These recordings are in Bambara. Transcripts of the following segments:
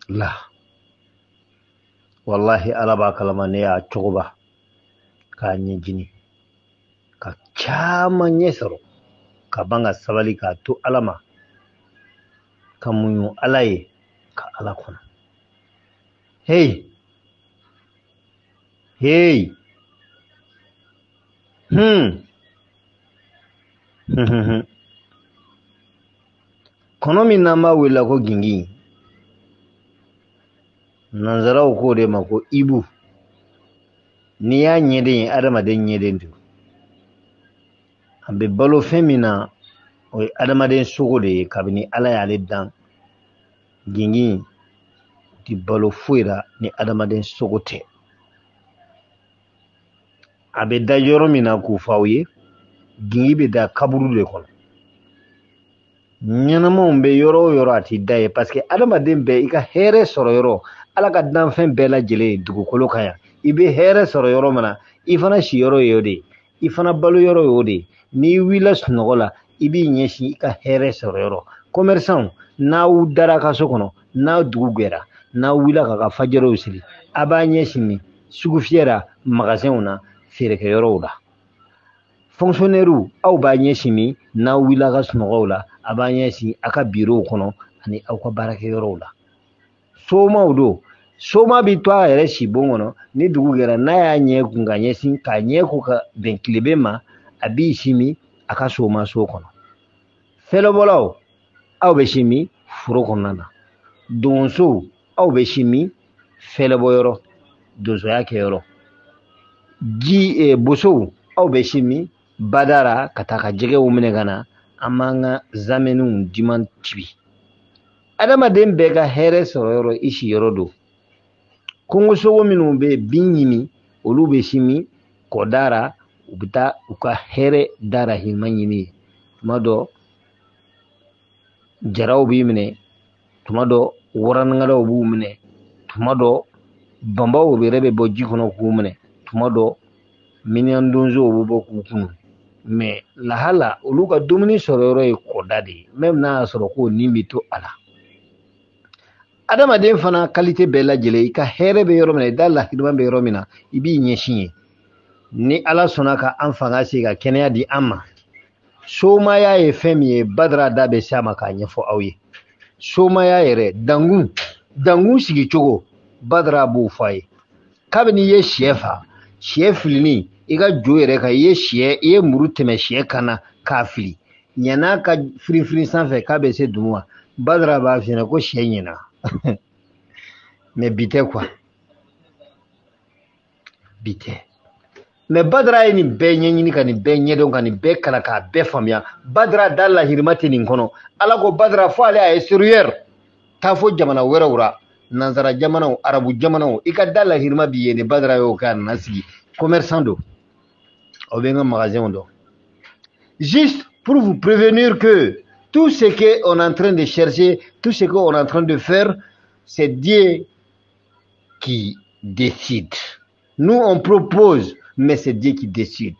La wallahi Ala b'a kalama ne y'a cogoba k'a ɲɛjini ka caman ɲɛ sɔrɔ ka ban ka sabali k'a to Ala ma ka muɲu Ala ye ka Ala kɔnɔ. Hey hey kɔnɔ min n'an b'a wele ko gingin, nanzaraw k'o de ma ko ibu. N'i y'a ɲɛden ye, adamaden ɲɛden don. A bɛ balo fɛn min na, o ye adamaden sogo de ye. Kabini Ala y'ale dan, gingin ti balo foyi la ni adamaden sogo tɛ. A bɛ da yɔrɔ min na k'o fɔ aw ye, gingin bɛ da kaburu de kɔnɔ. Ɲɛnamaw bɛ yɔrɔ o yɔrɔ, a t'i da ye, parce que adamaden bɛɛ i ka hɛrɛ sɔrɔ yɔrɔ, Ala ka danfɛn bɛɛ lajɛlen ye dugukolo kan yan. I bɛ hɛrɛ sɔrɔ yɔrɔ min na, i fana siyɔrɔ ye o de ye, i fana balo yɔrɔ ye o de ye. N'i wulila sunɔgɔ la, i b'i ɲɛsin i ka hɛrɛ sɔrɔ yɔrɔ. Commerçant, n'aw dara ka so kɔnɔ, n'aw dugu gɛra, n'aw wulila k'a ka fajɛrɛw siri, a b'a ɲɛsin min sugu fiyɛ la, magasinw na, feerekɛyɔrɔw la. Fonctionnaire, aw b'a ɲɛsin min n'aw wulila ka sunɔgɔw la, a b'a ɲɛsin a ka bureau kɔnɔ ani aw ka baarakɛyɔrɔw la. Somaw don, soma bɛ to a yɛrɛ sibon kɔnɔ, ni dugu gɛra, n'a y'a ɲɛ kun ka ɲɛsin k'a ɲɛ ko ka bɛn tileben ma, a b'i simi a ka soma so kɔnɔ. Fɛlɛbɔlaw, aw bɛ simi foro kɔnɔna na. Donsow, aw bɛ simi fɛlɛbɔyɔrɔ, donsoya kɛyɔrɔ. Ji bosow, aw bɛ simi badara ka taa ka jɛgɛw minɛ ka na, an b'an ka zamɛniw diman tibi. Adamaden bɛɛ ka hɛrɛ sɔrɔ yɔrɔ, i siyɔrɔ don. Kungosogo minnu bɛ bin ɲimi, olu bɛ simi kɔdara, u bɛ taa u ka hɛrɛ darahima ɲini yen. Tuma dɔ jaraw b'i minɛ, tuma dɔ waranikalaw b'u minɛ, tuma dɔ banbaw yɛrɛ bɛ bɔ ji kɔnɔ k'u minɛ, tuma dɔ miniyan donsow bɛ bɔ k'u kunu. Mais lahala olu ka dumuni sɔrɔ yɔrɔ ye kɔda de ye, même n'a y'a sɔrɔ k'o nin bɛ to a la. Adamaden fana qualité bɛɛ lajɛlen, i ka hɛrɛ bɛ yɔrɔ min na, i da lahirima bɛ yɔrɔ min na, i b'i ɲɛsin yen. Ni Ala sɔnna ka an fanga se ka kɛnɛya di an ma, somaya ye fɛn min ye, Badara da bɛ se a ma k'a ɲɛfɔ aw ye. Somaya yɛrɛ, dankun, dankun sigicogo, Badara b'o fɔ a ye. Kabini i ye sɛ fa, sɛ filini i ka jo yɛrɛ kan, i ye sɛ, i ye muru tɛmɛ sɛ kan na k'a fili, ɲan'a ka firinfirin sanfɛ k'a bɛ se dugu ma, Badara b'a f'i ɲɛna ko sɛ ɲɛna. Mais bi tɛ quoi, bi tɛ. Mais Badara ye nin bɛɛ ɲɛɲini ka nin bɛɛ ɲɛdɔn ka nin bɛɛ kalan k'a bɛɛ faamuya. Badara da lahirima tɛ nin kɔnɔ. Ala ko Badara fo ale a extérieur, taa fo jamana wɛrɛw la, nansara jamanaw, arabu jamanaw, i ka da lahirima b'i ye. Ni Badara y'o kɛ, a nana sigi commerçant don, aw bɛ n ka magasin dɔn. Juste pour vous prévenir que tout ce qu'on est en train de chercher, tout ce qu'on est en train de faire, c'est Dieu qui décide. Nous, on propose, mais c'est Dieu qui décide.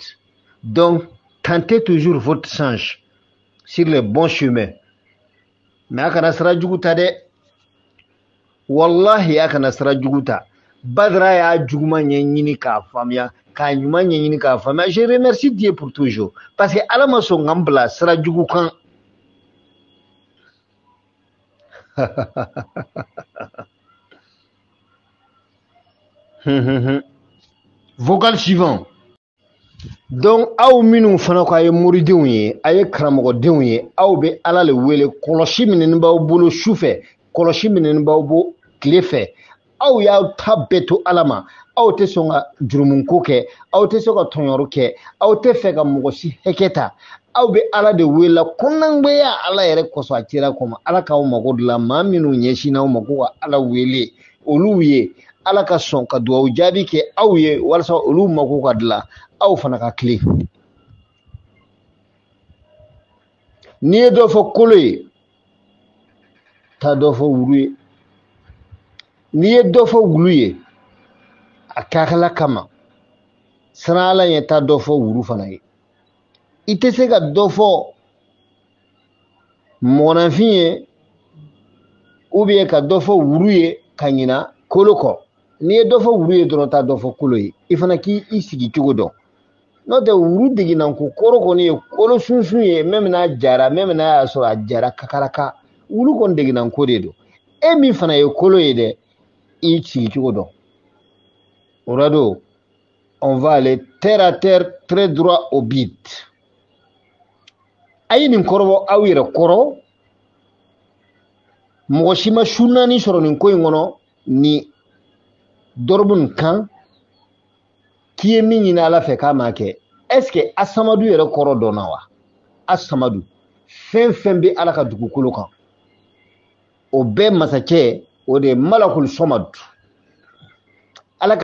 Donc, tentez toujours votre chance sur le bon chemin. Mais a kana sira jugu ta dɛ. Wallahi, a kana sira jugu ta. Badara y'a juguman ɲɛɲini k'a faamuya, k'a ɲuman ɲɛɲini k'a faamuya. Je remercie Dieu pour toujours. Parce que Ala ma sɔn ka n bila sira jugu kan. Vocal suivant. Donc, aw minnu fana ko a ye moridenw ye, a ye karamɔgɔdenw ye, aw bɛ Ala le wele, kɔlɔsi minɛni b'aw bolo su fɛ, kɔlɔsi minɛni b'aw bolo tile fɛ. Aw y'aw ta bɛɛ to Ala ma, aw tɛ sɔn ka jurumuko kɛ, aw tɛ sɔn ka tɔɲɔri kɛ, aw tɛ fɛ ka mɔgɔ si hakɛ ta. Aw bɛ Ala de wele kɔnɔngbɛya Ala yɛrɛ kosɔn, a cira kɔma. Ala k'aw mago dilan, maa minnu ɲɛsinna aw ma ko ka Ala wele, olu ye Ala ka sɔn ka duwawu jaabi kɛ aw ye walasa olu mako ka dilan, aw fana ka tilen. N'i ye dɔ fɔ kolo ye, taa dɔ fɔ wulu ye. N'i ye dɔ fɔ wulu ye, a kakala kama, siran Ala ɲɛ, taa dɔ fɔ wulu fana ye. I tɛ se ka dɔ fɔ mɔgɔninfin ye Ou bien ka dɔ fɔ wuru ye ka ɲina kolo kɔ. N'i ye dɔ fɔ wuru ye dɔrɔn, taa dɔ fɔ kolo ye. I fana k'i sigi cogo dɔn. N'o tɛ, wuru deginanko kɔrɔ kɔni ye kolo sunsun ye, même n'a jara, même n'a y'a sɔrɔ a jara kakaraka, wuru kɔni deginanko de don. E min fana ye kolo ye dɛ, i sigi cogo dɔn. O la don, on va aller terre à terre, très droit au but. A ye nin kɔrɔbɔ aw yɛrɛ kɔrɔ. Mɔgɔ si ma su naani sɔrɔ nin ko in kɔnɔ ni dɔrɔbu nin kan k'i ye min ɲini Ala fɛ k'a m'a kɛ. Est ce que asamadu yɛrɛ kɔrɔ dɔnna wa? Asamadu, fɛn fɛn bɛ Ala ka dugukolo kan, o bɛɛ masakɛ, o de ye Malakul Sɔmadu.